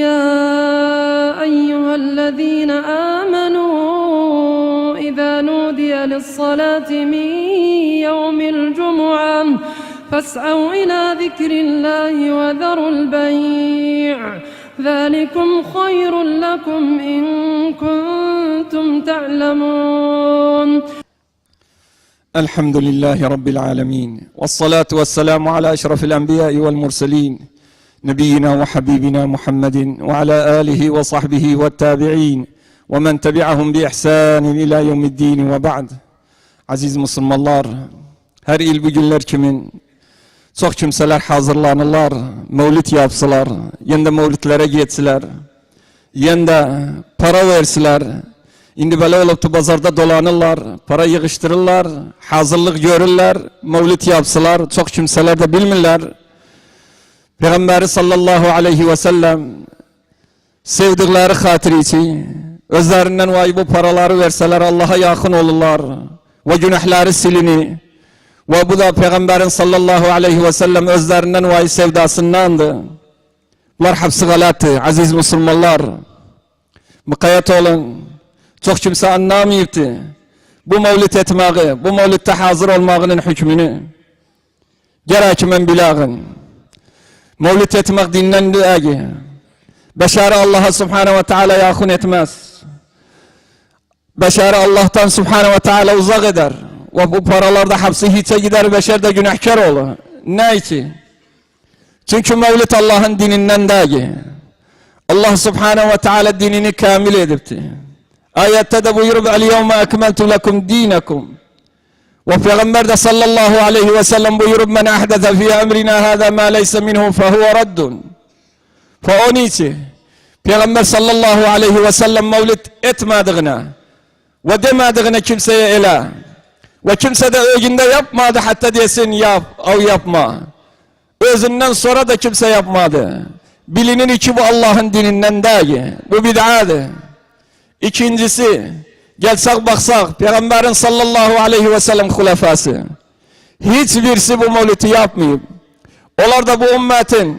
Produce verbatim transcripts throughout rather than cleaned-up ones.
يا أيها الذين آمنوا إذا نودي للصلاة من يوم الجمعة فاسعوا إلى ذكر الله وذروا البيع ذلكم خير لكم إن كنتم تعلمون. الحمد لله رب العالمين، والصلاة والسلام على أشرف الأنبياء والمرسلين، نبينا وحبيبنا محمد وعلى آله وصحبه والتابعين ومن تبعهم بإحسان إلى يوم الدين وبعد. عزیز مسلمانلار، هر ایل بو گونلر کیمین چوخ کیمسه‌لر حاضیرلانیرلار، مولد یاپسیلار، یئنه ده مولدلره گئتسیلر، یئنه ده پارا وئرسیلر. ایندی بئله اولوبدو، بازاردا دولانیرلار، پارا ییغیشدیریرلار، حاضیرلیق گؤرورلر، مولد یاپسیلار، چوخ کیمسه‌لر ده بیلمیرلر. پیغمبری صلی الله علیه و سلم سئودیکلری خاطر اوچون اؤزلریندن وای بو پارالاری وئرسه‌لر، آللاها یاخین اولورلار و گوناهلاری سیلینیر. و بو دا پیغمبرین صلی الله علیه و سلم اؤزلریندن وای سئوداسینداندیر. بونلار هپسی غلطدیر، عزیز مسلمانلار. مقایسه اولون. چوخ کیمسه آنلاماییبدی بو مولد ائتمه‌یی، بو مولدده حاضیر اولماغینین حکمونو. گرک کی من بیله‌ییم. مولد ائتمک دیندن دئییل. بشری آللاها سبحانه و تعالی یاخین ائتمز. بشری آللاهدان سبحانه و تعالی اوزاق ائدر. و بو پارالار دا هپسی هئچه گئدر، بشر ده گوناهکار اولور. نه اوچون؟ چونکی مولد آللاهین دینیندن دئییل. آللاه سبحانه و تعالی دینینی کامل ائدیبدیر. آیتده ده بویوروب: «اليوم أكملت لكم دينكم.» و پیغمبر ده صلی الله علیه و سلم بویوروب: «من أحدث في أمرنا هذا ما ليس منه فهو رد.» و اونون اوچون پیغمبر صلی الله علیه و سلم مولد ائتمه‌دیگینه و دئمه‌دیگینه کیمسه‌یه ائله و کیمسه ده اؤیونده یاپمادی، حتی دئسین یاپ، او یاپما. اؤزوندن سونرا دا کیمسه یاپمادی. بیلینیر کی بو آللاهین دینیندن دئییل. بو بدعه‌دیر. ایکینجیسی، گلسک باخساق، پیغمبرین صلی الله علیه و سلم خلفاسی هئچ بیریسی بو مولدی یاپماییب. اونلار دا بو امتین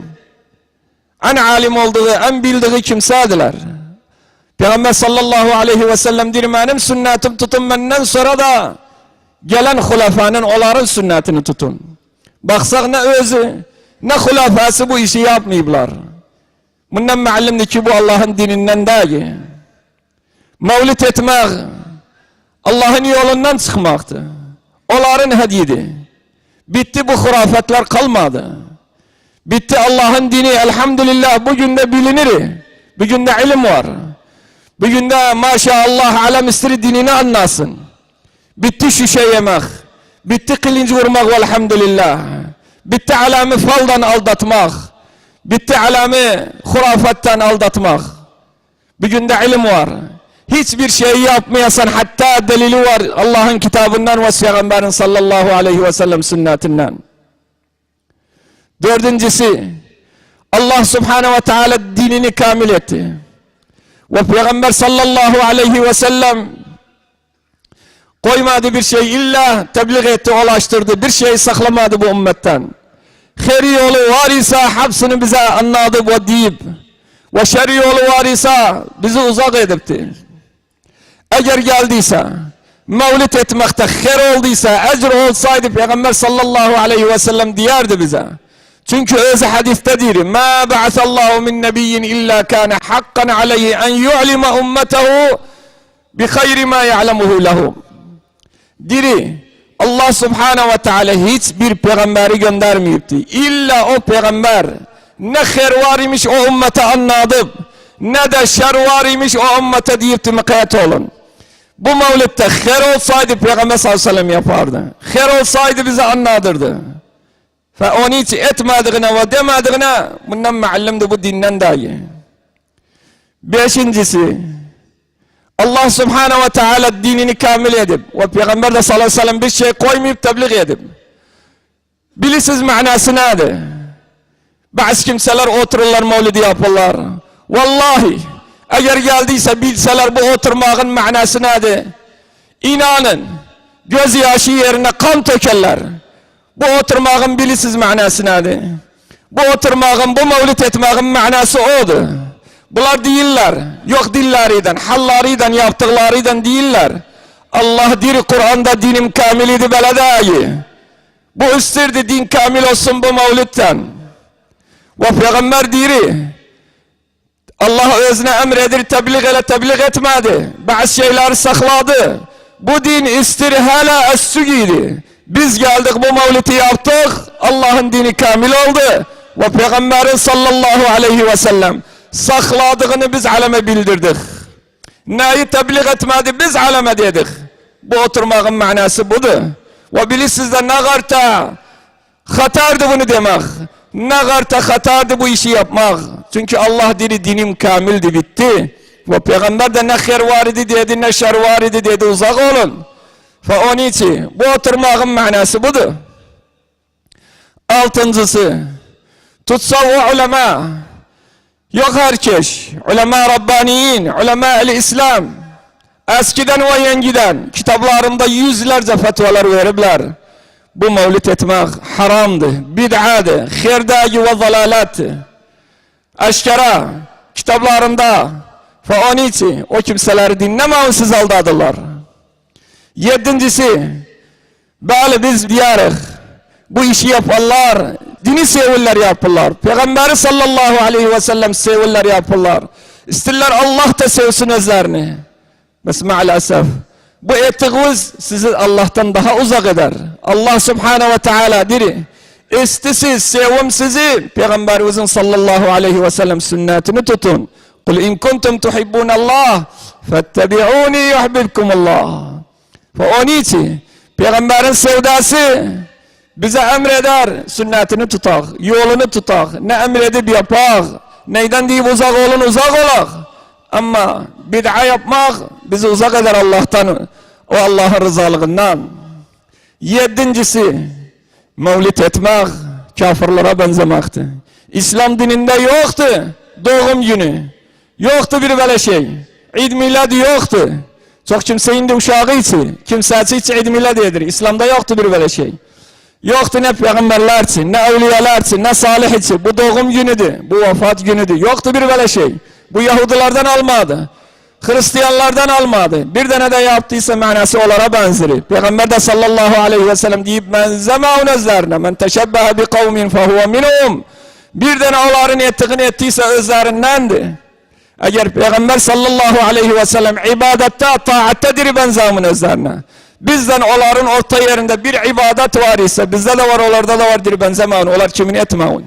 ان عالم اولدوغو، ان بیلدیگی کیمسه‌دیرلر. پیغمبر صلی الله علیه و سلم دئییر: «منیم سنتیمی توتون، مندن سونرا دا گلن خلفانین، اونلارین سنتینی توتون.» باخساق، نه اؤزو، نه خلفاسی بو ایشی یاپماییبلار. بوندان معلومدور کی بو آللاهین دینیندن دئییل. مولد ائتمک آللاهین یولوندان چیخماقدیر. اونلارین هدیییدیر. بیتدی، بو خرافاتلار قالمادی. بیتدی، آللاهین دینی، الحمدلله، بو گون ده بیلینیر. بو گون ده علم وار. بو گون ده، ماشاءالله، عالم ایسته‌ییر دینینی آنلاسین. بیتدی شوشه یئمک. بیتدی قیلینج وورماق، والحمدلله. بیتدی عالمی فالدان آلداتماق. بیتدی عالمی خرافاتدان آلداتماق. بو گون ده علم وار. هئچ بیر شئی یاپمایاسان، حتی دلیلی وار آللاهین کیتابیندان و پیغمبرین صلی الله علیه و سلم سنتیندن. دؤردونجوسو، آللاه سبحانه و تعالی دینینی کامل ائتدی. و پیغمبر صلی الله علیه و سلم قویمادی بیر شئی، الا تبلیغ ائتدی، اولاشدیردی. بیر شئی ساخلامادی بو امتدن. خیر یولو وار ایسه، هپسینی بیزه آنلادیب و دئییب. و شر یولو وار ایسه، بیزی اوزاق ائدیبدی. اگر گلدیسه، مولد ائتمکده خیر اولدویسا، اجر اولسایدی، پیغمبر صلی الله علیه و سلم دئیردی بیزه. چونکی اؤزو حدیثده دئییر: «ما بعث الله من نبی الا کان حقا علیه ان یعلم امته بخیر ما یعلمه لهم.» دئییر، آللاه سبحانه و تعالی هئچ بیر پیغمبری گؤندرمه‌ییبدی. الا او پیغمبر نه خیر وار ایمیش، او امته آنلادیب، نه ده شر وار ایمیش، او امته دئییبدی: «مقایسه اولون. بو مولدده خیر اولسایدی، پیغمبر صلی الله علیه و سلم یاپاردی. خیر اولسایدی، بیزه آنلادیردی.» و اونون اوچون ائتمه‌دیگینه و دئمه‌دیگینه بوندان معلومدور، بو دیندن دئییل. بئشینجیسی، آللاه سبحانه و تعالی دینینی کامل ائدیب و پیغمبر ده صلی الله علیه و سلم بیر شئی قویماییب، تبلیغ ائدیب. بیلیرسینیز معناسی نه‌دیر؟ بعضی کیمسه‌لر اوتورورلار، مولدی یاپیرلار. واللهی، اگر گلدیسه، بیلسه‌لر بو اوتورماغین معناسی نه‌دیر، اینانین، گؤز یاشی یئرینه قان تؤکرلر. بو اوتورماغین بیلیرسینیز معناسی نه‌دیر؟ بو اوتورماغین، بو مولد ائتمه‌یین معناسی اودور. بونلار دئییرلر، یوخ، دیللریندن، حاللاریندان، یاپدیقلاریندان دئییرلر. الله دئییر قرآندا: «دینیم کامل ایدی»، بئله دئییل. بو اوستوردور، دین کامل اولسون بو مولوددن. و پیغمبر دئییر، الله اؤزونه امر ائدیر، تبلیغ ائله، تبلیغ ائتمه‌دی. بعضی شئیلری ساخلادی. بو دین ایستیر هله اسچیک ایدی. بیز گلدیک، بو مولودو یاپدیق، اللهین دینی کامل اولدو. و پیغمبرین صلی الله علیه و سلم ساخلادیغینی بیز عالمه بیلدیردیک. نه‌یی تبلیغ ائتمه‌دی، بیز عالمه دئدیک. بو اوتورماغین معناسی بودور. و بیلیرسینیز ده، نه قدر خطردیر بونو دئمک، نه قدر خطردیر بو ایشی یاپماق. چونکی الله دئییر: «دینیم کاملدیر»، بیتدی. و پیغمبر ده نه خیر وار ایدی دئدی، نه شر وار ایدی دئدی: «اوزاق اولون.» و اونون اوچون بو اوتورماغین معناسی بودور. آلتینجیسی، توتسا او علما، یوخ هر کس، علما ربانیین، علماء الاسلام، اسکیدن و یئنیدن کیتابلاریندا یوزلرجه فتوالار وئریبلر. بو مولود ائتمک حرامدیر، بدعه‌دیر، خرده‌ای و ضلالتدیر. آشکارا کیتابلاریندا و اونون اوچون او کیمسه‌لری دینله‌مه‌یین، سیزی آلدادیرلار. یئددینجیسی، بلی، بیز دئیه‌ریک، بو ایشی یاپانلار دینی سئویرلر، یاپیرلار. پیغمبری صلی الله علیه و سلم سئویرلر، یاپیرلار. ایسته‌ییرلر الله دا سئوسون اؤزلرینی. بس مع‌الاسف، بو ائتدیگینیز سیزی اللهدان داها اوزاق ائدر. الله سبحانه و تعالی دئییر: «ایسته‌سیز سئویم سیزی، پیغمبریمیزین صلی الله علیه و سلم سنتینی توتون. قل ان کنتم تحبون الله فاتبعونی یحببکم الله.» و اونون اوچون پیغمبرین سئوداسی بیزه امر ائدر سنتینی توتاق، یولونو توتاق، نه امر ائدیب یاپاق، نه‌یدن دئییب اوزاق اولون، اوزاق اولاق. اما بدعه یاپماق بیزی اوزاق ائدر اللهدان، او اللهین رضالیغیندان. یئددینجیسی، مولود ائتمک کافرلره بنزه‌مکدیر. ایسلام دینینده یوخدور دوغوم گونو. یوخدور بیر بئله شئی. عید میلاد یوخدور. چوخ کیمسه ایندی اوشاغی اوچون، کیمسه‌سی اوچون عید میلاد ائدیر. ایسلامدا یوخدور بیر بئله شئی. یوخدور نه پیغمبرلر اوچون، نه اولیالار اوچون، نه صالح اوچون. بو دوغوم گونودور، بو وفات گونودور. یوخدور بیر بئله شئی. بو یهودی‌لردن آلمادی. خریستیانلاردان آلمادی. بیر دنه ده یاپدیسا معناسی اونلارا بنزیر. پیغمبر ده صلی الله علیه و سلم دئییب: «بنزه‌مه‌یین اؤزلرینه. من تشبه بقوم فهو منهم.» بیر دنه اونلارین ائتدیگینی ائتدیسه اؤزلریندندیر. اگر پیغمبر صلی الله علیه و سلم عبادتده، طاعتده دئییر: «بنزه‌مه‌یین اؤزلرینه.» بیزدن اونلارین اورتا یئرینده بیر عبادت وار ایسه، بیزده ده وار، اونلاردا دا وار، دئییر: «بنزه‌مه‌یین، اونلار کیمین ائتمه‌یین.»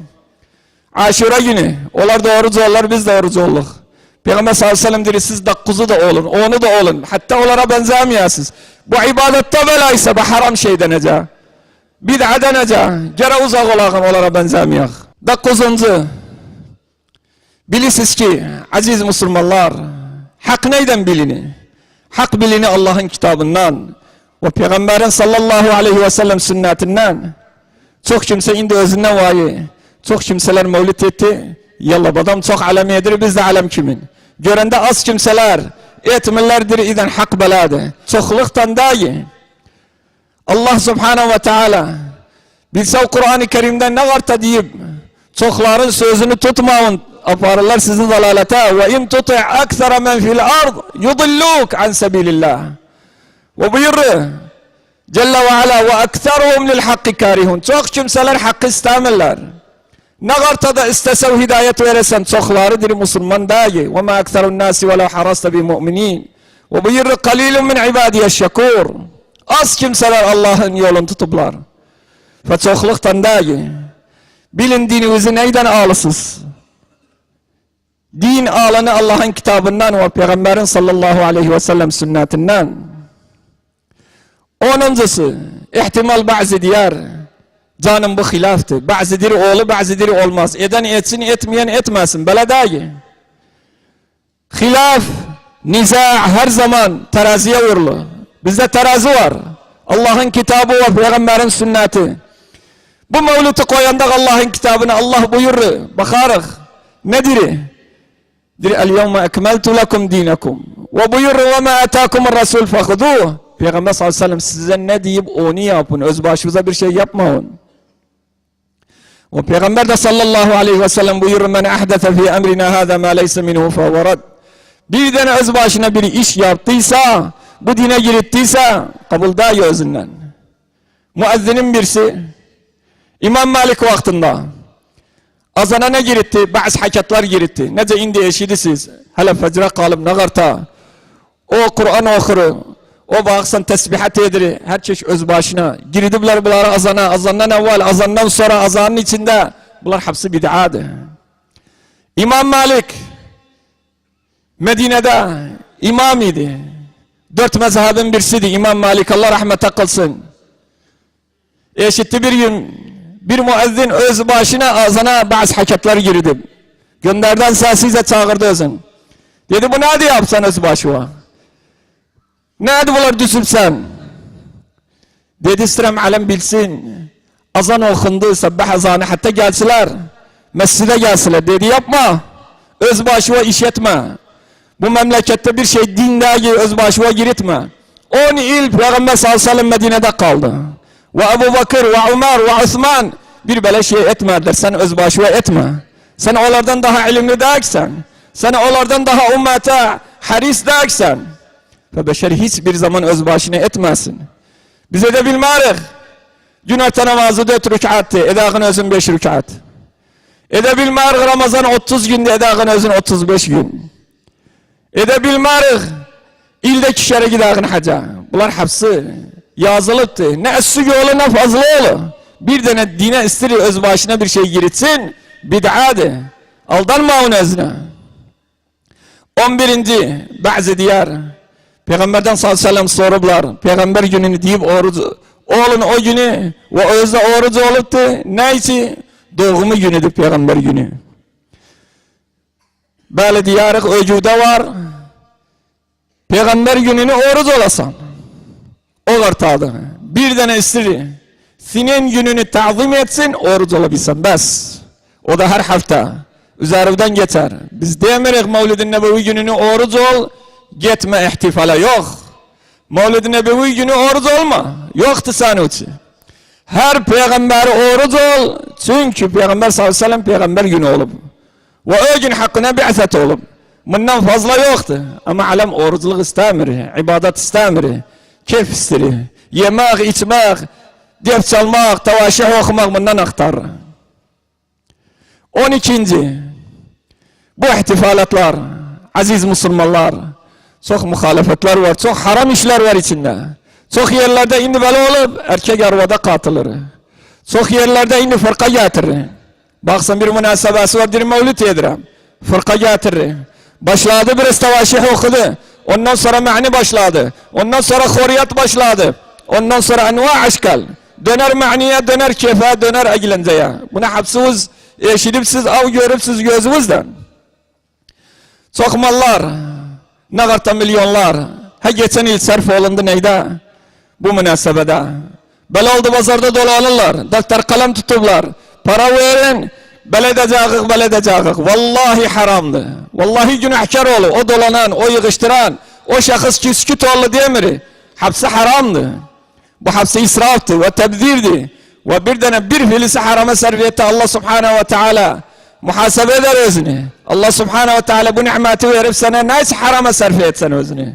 عاشورا گونو اونلار دا اوروج اولورلار، بیز ده اوروج اولوروق. پیغمبر صلی الله علیه و سلم دئییر: «سیز دوققوزو دا اولون، اونو دا اولون. حتی اونلارا بنزه‌مه‌یه‌سینیز.» بو عبادتده بئله ایسه، بو حرام شئیده نئجه؟ بدعه‌ده نئجه؟ گرک اوزاق اولاق، اونلارا بنزه‌مه‌یک. دوققوزونجو، بیلیرسینیز کی، عزیز مسلمانلار، حق نه‌یدن بیلینیر؟ حق بیلینیر اللهین کیتابیندان و پیغمبرین صلی الله علیه و سلم سنتیندن. چوخ کیمسه ایندی اؤزوندن وایی، چوخ کیمسه‌لر مولود ائتدی. یاالله، بو آدام چوخ عالم ائدیر، بیز ده عالم کیمین. گؤرنده آز کیمسه‌لر ائتمیرلر، دئییر: «ایدن حق بئله‌دیر.» چوخلوقدان دئییل. الله سبحانه و تعالی بیلسه، او قرآن کریمده نه وارسا دئییب، چوخلارین سؤزونو توتمایین، آپاریرلار سیزی ضلالته. «و ان تطع اکثر من فی الارض یضلوک عن سبیل الله.» و بویورور جل و علا: «و اکثرهم للحق کارهون.» چوخ کیمسه‌لر حقی ایسته‌میرلر. نه قدر ده ایسته‌سه او هدایت وئره‌سن، چوخلاری دئییر مسلمان دئییل. «و ما اکثر الناس ولو حرصت بمؤمنین.» و بویورور: «قلیل من عبادی الشکور.» آز کیمسه‌لر اللهین یولونو توتوبلار. و چوخلوقدان دئییل. بیلین دینینیزی نه‌یدن آلیسینیز؟ دین آلینی اللهین کیتابیندان و پیغمبرین صلی الله علیه و سلم سنتیندن. اونونجوسو، احتمال بعضی دئیر: «جانیم، بو خلافدیر.» بعضی دئییر اولور، بعضی دئییر اولماز. ائدن ائتسین، ائتمه‌ین ائتمه‌سین. بئله دئییل. خلاف، نزاع هر زامان ترازی‌یه وورولور. بیزده ترازی وار. اللهین کیتابی و پیغمبرین سنتی. بو مولودو قویانداق اللهین کیتابینا، الله بویورور، باخاریق. نه دئییر؟ دئییر: «الیوم اکملت لکم دینکم.» و بویورور: «و ما آتاکم الرسول فخذوه.» پیغمبر صلی الله علیه و سلم سیزه نه دئییب، اونو یاپین. اؤز باشینیزا بیر شئی یاپمایین. او پیغمبر ده صلی الله علیه و سلم بویورور: «من احدث فی امرنا هذا ما لیس منه فهو رد.» بیر دنه اؤز باشینا بیر ایش یاپدیسا، بو دینه گیریتدیسه، قبول دئییل اؤزوندن. مؤذنین بیریسی، امام مالک واختیندا اذانا نه گیریتدی؟ بعض حرکاتلار گیریتدی. نئجه ایندی ائشیدیسیز، هله فجره قالیب ناغارتا. او قرآن اوخور، او باخیرسان تسبیحات ائدیر، هر کس اؤز باشینا. گیریدیبلر بونلاری اذانا، اذاندان اول، اذاندان سونرا، اذانین ایچینده. بونلار هامیسی بدعه‌دیر. امام مالک مدینه‌ده امام ایدی. دؤرد مذهبین بیریسی ایدی امام مالک، الله رحمته قیلسین. ائشیتدی بیر گون بیر مؤذن اؤز باشینا اذانا بعض حرکاتلار گیریدیب. گؤندردی، انصارسیزه چاغیردی اؤزون. دئدی: «بو نه‌دیر یاپیسان اؤز باشینا؟ نه‌دیر بونلار دوزوبسن؟» دئدی: «ایسته‌ییرم عالم بیلسین. اذان اوخوندو، صباح اذانی، حتی گلسینلر، مسجده گلسینلر.» دئدی: «یاپما، اؤز باشینا ایش ائتمه. بو مملکتده بیر شئی دین دئییل، اؤز باشینا گیریتمه.» اون ایل پیغمبر صلی الله علیه و سلم مدینه‌ده قالدی. و ابوبکر و عمر و عثمان بیر بئله شئی ائتمه‌دیلر، سن اؤز باشینا ائتمه. سن اونلاردان داها علملی دئییلسن. سن اونلاردان داها امته حریص دئییلسن. و بشر هئچ بیر زامان اؤز باشینا ائتمه‌سین. بیز ائده بیلمه‌ریک گون‌اورتا نمازی دؤرد رکعتدیر، ائده‌ییک اؤزون بئش رکعت. ائده بیلمه‌ریک رمضان اوتوز گوندور، ائده‌ییک اؤزون اوتوز بئش گون. ائده بیلمه‌ریک ایلده ایکی کره گئده‌ییک حجه. بونلار هامیسی یازیلیبدیر. نه اصلی یولو، نه فاضلی یولو. بیر دنه دینه ایسته‌ییر اؤز باشینا بیر شئی گیریتسین، بدعه‌دیر. آلدانما اونون اؤزونه. اون بیرینجی، بعضی دئیر، پیغمبردن صلی الله علیه و سلم سوروبلار، پیغمبر گونونو دئییب اوروج اولون او گونو، و اؤزو ده اوروج اولوبدو. نه اوچون؟ دوغومو گونودور پیغمبر گونو. بلی، دئیه‌ریک، اؤیوده وار، پیغمبر گونونو اوروج اولاسان. او قدردیر. بیر دنه ایسته‌ییر سنین گونونو تعظیم ائتسین، اوروج اولا بیلسن، بس. او دا هر هفته. اوزه‌ریوندن گئچر. بیز دئمیریک مولد نبوی گونونو اوروج اول، گئتمه احتفالا، یوخ. مولد نبوی گونو اوروج اولما، یوخدور سنین اوچون. هر پیغمبری اوروج اول، چونکی پیغمبر صلی الله علیه و سلم پیغمبر گونو اولوب. و او گون حقینه بعثت اولوب. بوندان فاضلا یوخدور. اما عالم اوروجلوق ایسته‌میر، عبادت ایسته‌میر. کئف ایسته‌ییر. یئمک، ایچمک، دف چالماق، تواشیح اوخوماق، بوندان آختاریر. اون ایکینجی، بو احتفالاتلار، عزیز مسلمانلار، چوخ مخالفتلر وار، چوخ حرام ایشلر وار ایچینده. چوخ یئرلرده ایندی بئله اولوب، ارکک آروادا قاتیلیر. چوخ یئرلرده ایندی فرقه گتیریر. باخسان، بیر مناسبه‌سی وار، دئییر مولد ائدیرم. فرقه گتیریر. باشلادی، بیر آز تواشیح اوخودو. اوندان سونرا معنی باشلادی. اوندان سونرا خوریات باشلادی. اوندان سونرا انواع اشکال. دؤنر معنی‌یه، دؤنر کئفه، دؤنر اگلنجه‌یه. بونو هامیسینیز ائشیدیبسیز، آو گؤروبسوز گؤزونوزله. چوخ ماللار، ناغارتا میلیونلار، هه، کئچن ایل صرف اولوندو نه‌یده؟ بو مناسبته. بئله اولدو، بازاردا دولانیرلار، دفتر قلم توتوبلار، پارا وئرین، بئله ائده‌جه‌ییک، بئله ائده‌جه‌ییک. واللهی حرامدیر. واللهی گناهکار اولور او دولانان، او ییغیشدیران، او شخص کی سکوت اولدو دئمیر. هامیسی حرامدیر. بو هامیسی اسرافدیر و تبذیردیر. و بیر دنه بیر فلسی حراما صرف ائتسه، الله سبحانه و تعالی محاسبه ائدر اؤزونو. الله سبحانه و تعالی بو نعمتی وئریب سنه، نه اوچون حراما صرف ائتسن اؤزونو؟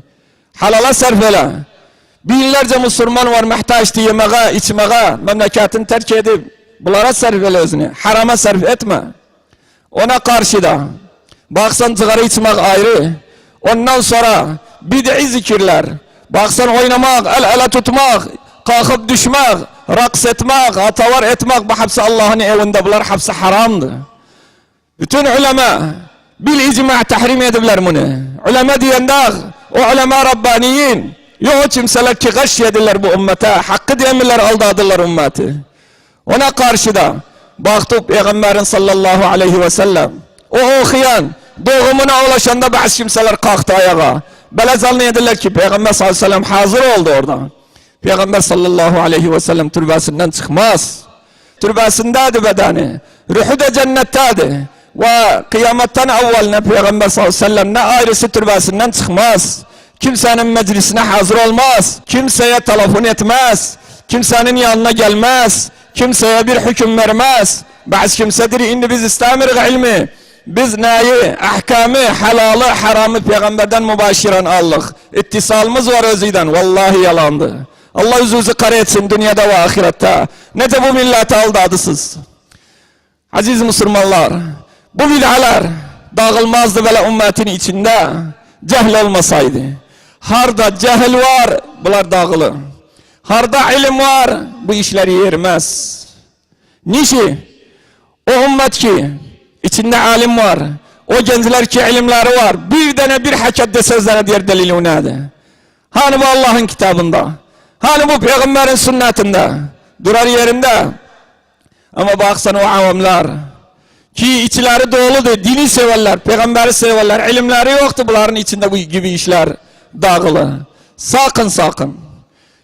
حلالا صرف ائله. مینلرجه مسلمان وار محتاجدیر یئمه‌یه، ایچمه‌یه، مملکتینی ترک ائدیب. بونلارا صرف ائله اؤزونو. حراما صرف ائتمه. اونا قارشی دا، باخسان، سیگارا ایچمک آیری. اوندان سونرا بدعی ذکرلر. باخسان، اویناماق، ال اله توتماق، قالخیب دوشمک، رقص ائتمک، آتاوار ائتمک، بو هامیسی اللهین ائوینده، بونلار هامیسی حرامدیر. بوتون علما بالاجماع تحریم ائدیبلر بونو. علما دئینده، او علما ربانیین، یوخ، او کیمسه‌لر کی غش ائدیرلر بو امته، حقی دئمیرلر، آلدادیرلار امتی. اونا قارشی دا باخدیق پیغمبرین صلی الله علیه و سلم، او اوخویان، دوغومونا اولاشاندا بعضی کیمسه‌لر قالخدی آیاغا. بئله ظن ائدیرلر کی پیغمبر صلی الله علیه و سلم حاضر اولدو اورادا. پیغمبر صلی الله علیه و سلم تربه‌سیندن چیخماز. تربه‌سینده‌دیر بدنی. روحو دا جنتده‌دیر. و قیامتدن اوّلینه پیغمبر صلی الله علیه و سلم نه آیریسی تربه‌سیندن چیخماز. کیمسه‌نین مجلسینه حاضر اولماز. کیمسه‌یه تلفن ائتمز. کیمسه‌نین یانینا گلمز. کیمسه‌یه بیر حکم وئرمز. بعضی کیمسه دئییر، ایندی بیز ایسته‌میریک علمی، بیز نه‌یی، احکامی، حلالی، حرامی پیغمبردن مباشراً آلیریق. اتصالیمیز وار اؤزو ایله. واللهی یالاندیر. الله اوزونوزو قارا ائتسین دونیادا و آخرتده. نئجه بو میللتی آلدادیسینیز؟ عزیز مسلمانلار، بو بدعه‌لر داغیلمازدی بئله امتین ایچینده، جهل اولماسایدی. هاردا جهل وار، بونلار داغیلیر. هاردا علم وار، بو ایشلر یئریمز. نیچین؟ او امت کی، ایچینده عالم وار، او گنجلر کی، علملری وار، بیر دنه بیر حرکت دئسه، اؤزلرینه دئیر دلیلین نه‌دیر؟ هانی بو اللهین کیتابیندا؟ هانی بو پیغمبرین سنتینده؟ دورار یئرینده. آمما باخسان او عواملار کی، ایچلری دولودور، دینی سئورلر، پیغمبری سئورلر، علملری یوخدور، بونلارین ایچینده بو کیمی ایشلر داغیلیر. ساکین، ساکین.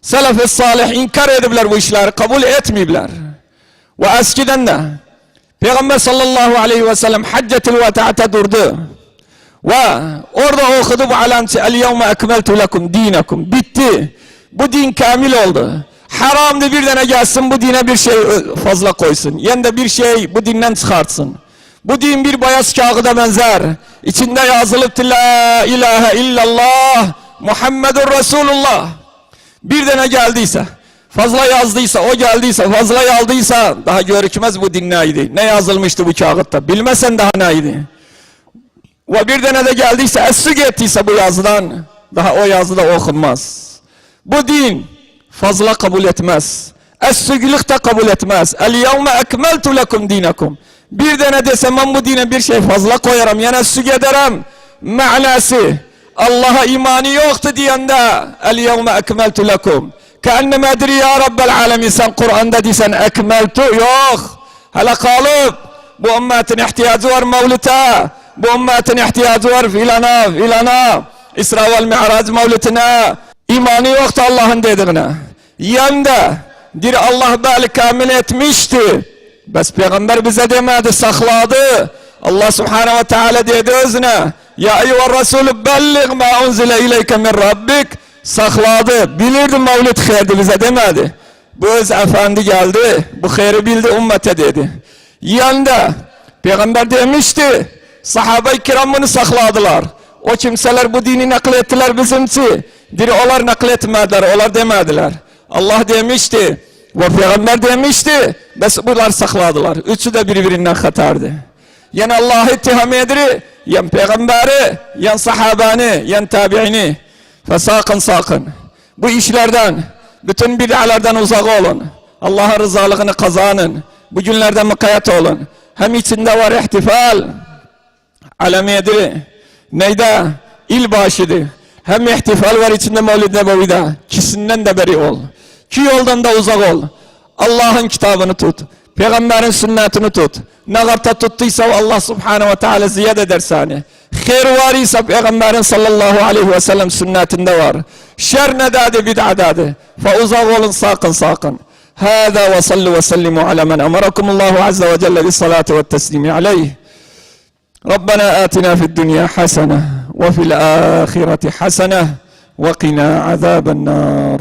سلف صالح انکار ائدیبلر بو ایشلری، قبول ائتمه‌ییبلر. و اسکیدن ده پیغمبر صلی الله علیه و سلم حجة الوداعدا دوردو و اورادا اوخودو بو علامتی: «الیوم اکملت لکم دینکم.» بیتدی. بو دین کامل اولدو. حرامدیر بیر دنه گلسین بو دینه بیر شئی، ائ، فاضلا قویسون. یعنی ده بیر شئی بو دیندن چیخارتسین. بو دین بیر بایاض کاغیدا بنزر. ایچینده یازیلیبدیر: «لا اله الا الله، محمد رسول الله.» بیر دنه گلدیسه، فاضلا یازدیسا، او گلدیسه، فاضلا یازدیسا، داها گؤروکمز بو دین نه ایدی، نه یازیلمیشدی بو کاغیددا. بیلمه‌سن داها نه ایدی. و بیر دنه ده گلدیسه، ازسوک ائتدیسه بو یازیدان، داها او یازی دا اوخونماز. بو دین فاضلا قبول ائتمز. ازسوکلوک ده قبول ائتمز. «الیوم اکملت لکم دینکم.» بیر دنه دئسه، «من بو دینه بیر شئی فاضلا قویارام، یعنی ازسوک ائدرم.» معناسی، اللها ایمانی یوخدور دئینده، «الیوم اکملت لکم.» کأنما دئییر: «یا رب العالمین، سن قرآندا دئییرسن اکملت، یوخ. هله قالیب. بو امتین احتیاجی وار مولده. بو امتین احتیاجی وار فلانا، فلانا. اسراء و معراج مولدینه.» ایمانی یوخدور اللهین دئدیگینه. یعنی ده دئییر، الله، بلی، کامل ائتمیشدی. بس پیغمبر بیزه دئمه‌دی، ساخلادی. الله سبحانه و تعالی دئدی اؤزونه: «یا ایها الرسول بلغ ما انزل الیک من ربک.» ساخلادی. بیلیردی مولد خیردی، بیزه دئمه‌دی. بو اؤز افندی گلدی، بو خیری بیلدی، امته دئدی. یعنی ده پیغمبر دئمیشدی، صحابه کرام بونو ساخلادیلار. او کیمسه‌لر بو دینی نقل ائتدیلر بیزیم اوچون، دئییر، اونلار نقل ائتمه‌دیلر، اونلار دئمه‌دیلر. الله دئمیشدی و پیغمبر دئمیشدی، بس بونلار ساخلادیلار. اوچو ده بیر-بیریندن خطردیر. یعنی اللهی اتهام ائدیر، یعنی پیغمبری، یعنی صحابه‌نی، یعنی تابعینی. فساکین، ساکین. بو ایشلردن، بوتون بدعه‌لردن اوزاق اولون. اللهین رضالیغینی قازانین. بو گونلرده مقایسه اولون. هم ایچینده وار احتفال، علم ائدیر. نئیده؟ ایل باشیدیر. هم احتفال وار ایچینده مولد نبویده. ایکیسیندن ده بری اول. ایکی یولدان دا اوزاق اول. اللهین کیتابینی توت. پیغمبرین سنتینی توت. نه قدر توتدویسان، الله سبحانه و تعالی زیاد ائدر سنی. خیر وار ایسه پیغمبرین صلی الله علیه و سلم سنتینده وار. شر نه‌ده‌دیر؟ بدعه‌ده‌دیر. فاوزاق اولون، ساکین، ساکین. هذا وصلوا وسلموا على من أمركم الله عز وجل بالصلاة والتسليم عليه. ربنا آتنا في الدنيا حسنة وفي الآخرة حسنة وقنا عذاب النار.